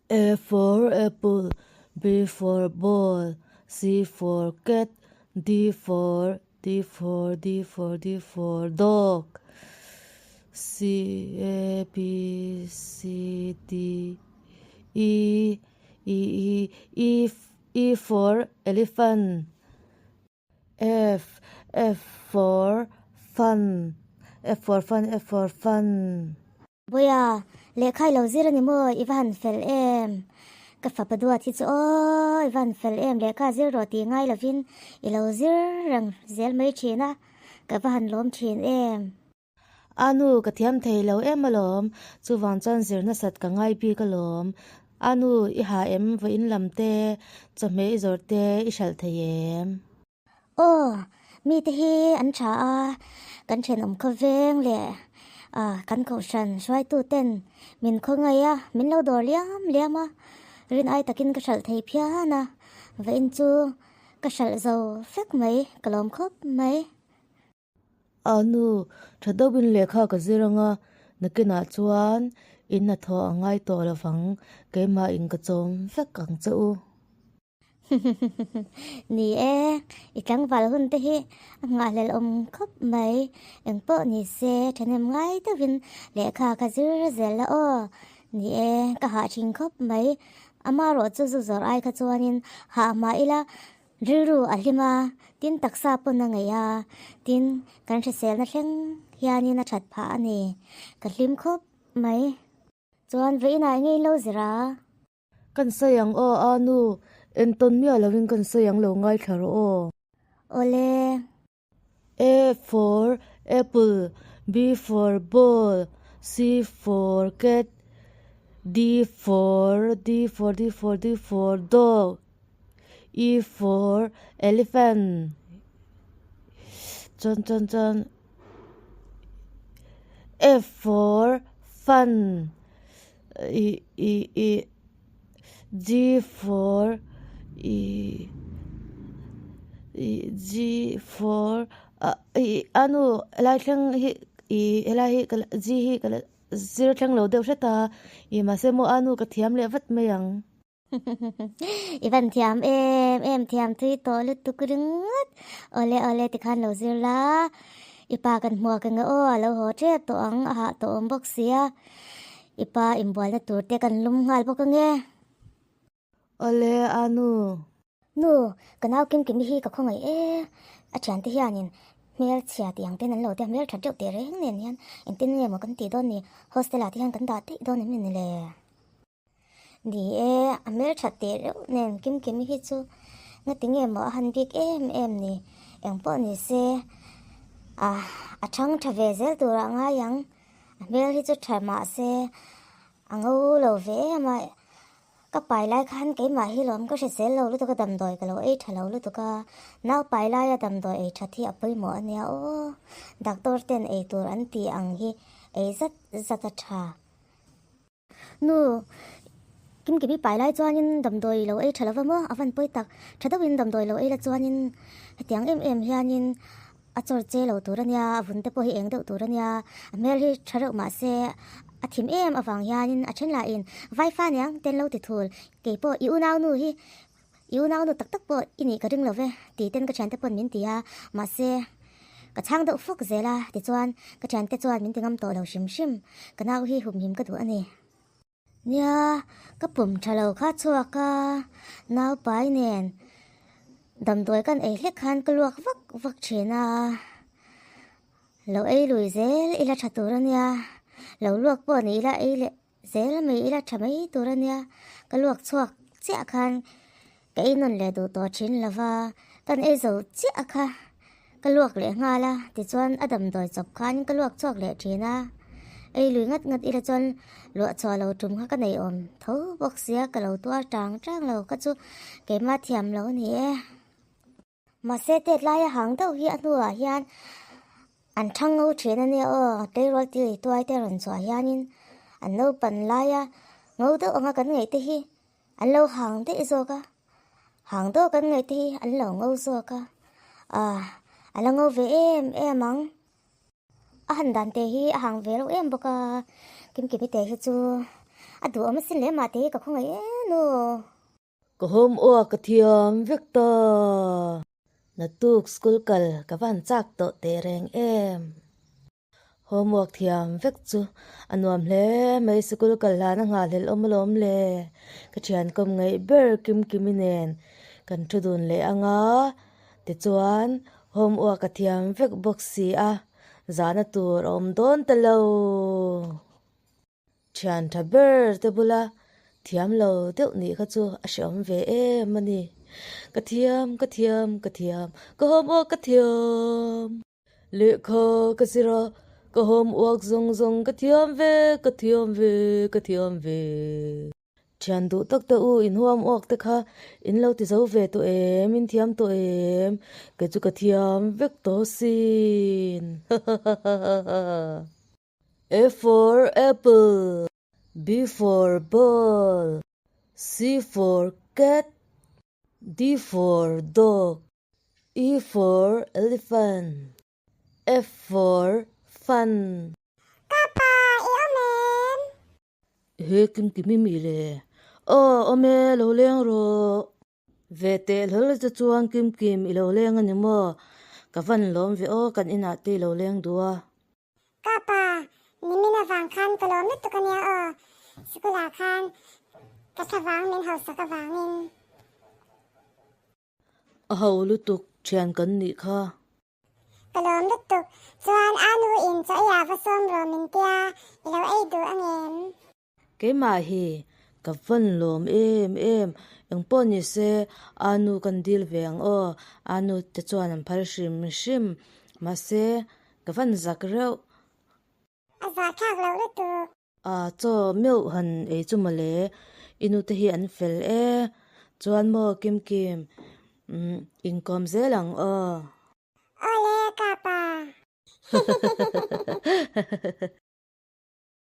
A for apple, B for ball, C for cat, D for, D for, D for, D for dog, C, A, B, C, D, E, E, E, E, E for elephant, F, F for fun, F for fun, F for fun. Bawiha, lehkha i lo zir a ni maw? I va han fel em? Ka fapa duat hi chu aw, i va han fel em? Lehkha zir rawh tih ngai lovin i lo zir reng zel mai thin a, ka va han lawm thin em? A nu, ka thiam thei lo em alawm, chuvang chuan zir nasat ka ngai bik alawm. A nu, i ha em vawiin lam te, chawhmeh i zawrh te i hralh thei em? Aw, mite hi an tha a, kan thenawm khawveng leh kan kohhran hruaituten min khawngaih a, min lo dawr liam liam a, rin ai takin ka hralh thei phian a, vawiin chu ka hralh zo vek mai, ka lawm khawp mai. A nu, tha deuhin lehkha ka zir anga, nakinah chuan in hnathawh a ngai tawh lovang, keimah in ka chawm vek ang che u. Ni e, i tlangval hun te hi a nghahhlelh awm khawp mai. Engpawh ni se, thahnem ngai deuhin lehkha ka zir zel a aw. Ni e, ka hah thin khawp mai. Amaherawh chu zu zawrh ai kha chuanin hah hma ila rilru a hlim a, tin taksa pawn a ngeih a, tin kan hriselna thleng hianin a that phah a ni. Ka hlim khawp mai. Chuan vawiinah enge in lo zir a? Kan sawi ang aw a nu, entawn miah lovin kan sawi ang lo ngaithla rawh aw. Awle. A for apple, B for ball, C for cat, D for, D for, D for, D for dog, E for elephant, chuan chuan chuan F for fun. I i i G for i i G for ah i a nu helai thleng hi i helai hi ka la G hi ka la zir thleng lo deuh hret a i mahse maw a nu ka thiam leh vat mai ang. I van thiam em em thiam thui tawh lutuk ringawt awle awle tikhan lo zir la i pa kan hmuak eng aw a lo haw tep tawh ang a hah tawh awm bawk sia i pa inbualna tur te kan lum nghal bawk ange. Awle a nu. Nu ka nau kim kimi hi ka khawngaih e a thiante hianin hmel chhia tih ang ten an lo tia hmel that deuh teh reng nen hian engtin nge maw kan tih dawn ni hostel ah te hian kan dah daih dawn em ni le. Ni e, a hmeltha teh reuh nen Kimkimi hi chu ngati nge maw a han bik em em ni. Engpawh ni se, ah a thang tha ve zel turah ngai ang. A hmel hi chu tha mah se a ngo lo ve em a, ka pai lai khan keimah hi lawm ka hrisel lo lutuk a, damdawi ka lo ei tha lo lutuk a, nau pai laia damdawi ei that hi a pawimawh a nia aw. Doctor ten ei tur an tih ang hi ei zat zat a tha. Nu, Kimkimi pai lai chuanin damdawi lo ei tha lova maw? A van pawi tak. Tha deuhin damdawi lo ei la chuanin hetiang em em hianin a chawr che lo tur a nia, a vun te pawh hi eng deuh tur a nia, a hmel hi tha reuh mah se a thim em avang hianin a then lahin Vaifa niang ten lo ti thul, kei pawh i unaunu hi I unaunu tak tak pawh i nih ka ring lo ve tih ten ka thiante pawn min ti a, mahse ka chhang deuh fawk zel a, tichuan ka thiante chuan min ti ngam tawh lo hrim hrim, ka nau hi humhim ka duh a ni. Nia, ka pum tha lo kha chhuak a, nau pai nen damdawi kan ei hlek khan ka luak vak vak thin a, lo ei lui zel ila tha tur a nia, lo luak pawh ni ila ei leh Zel mai ila tha mai tur a nia, ka luak chhuak chiah khan ka ei nawn leh duh tawh thin lo va, kan ei zo chiah kha ka luak leh nghal a, tichuan a damdawi chawp khan ka luak chhuak leh thin a, ei lui ngat ngat ila chuan luah chhuah lo tum kha ka nei awm tho bawk sia, ka lo tuar tang tang lo kha chu keimah thiam lo a ni e. Mahse tet laia hang deuh hi a hnuah hian an thang ngo thin a nia aw, tleirawl ti tuai te rawn chhuah hianin an naupan laia ngo deuh anga kan ngaih te hi an lo hang daih zawk a, hang deuh kan ngaih te hi an lo ngo zawk a, ah a la ngo ve em em ang. A han dan te hi a hang ve reuh em bawk a, Kimkimi te hi chu A duhawm asin le mah te hi ka khawngaih e nu. Ka homework ka thiam vek ta. Naktuk school kal ka van chak tawh teh reng em. Homework thiam vek chu a nuam hle mai sikul kal hlan a nghahhlelh awm alawm le. Ka thian kawm ngaih ber Kim Kimi nen kan thu dun leh anga tichuan homework a thiam vek bawk si a, zahna tur a awm dawn ta lo. Thian tha ber te bula thiam lo deuh nih kha chu a hreawm ve em a ni. Ka thiam, ka thiam, ka thiam, ka homework ka thiam. Lehkha ka zir a, ka homework zawng zawng ka thiam ve, ka thiam ve, ka thiam ve. Thian duh tak te u, in homework te kha in lo ti zo ve tawh em, in thiam tawh em? Kei chu ka thiam vek tawh asin. Hahahaha. A for apple, B for ball, C for cat, D for dog. E for elephant, F for fun. Ka pa, i awm em? He Kimkimi mi le. Aw, awm e, lo leng rawh. Ve teh hlawl che chuan Kimkim i lo leng a ni maw? Ka van lawm ve aw, kan inah te i lo leng duh a. Ka pa, nimin avang khan ka lawm lutuk a nia aw, sikulah khan ka thlavang min hausak avangin. A ho lutuk thian kan nih kha. Ka lawm lutuk. Chuan a nu in chaw ei ah va sawm rawh min tia, i lo ei duh angem? Keimah hi ka vawn lawm em em. Engpawh ni se a nu kan dil ve ang aw. A nu te chuan an phal hrim hrim. Mahse ka vawn zak reuh. A zahthlak loh lutuk. A chaw meuh han ei chu mawle, i nute hi an fel e. Chuan maw Kim Kim, umm inkawm zel ang aw. Awle ka pa.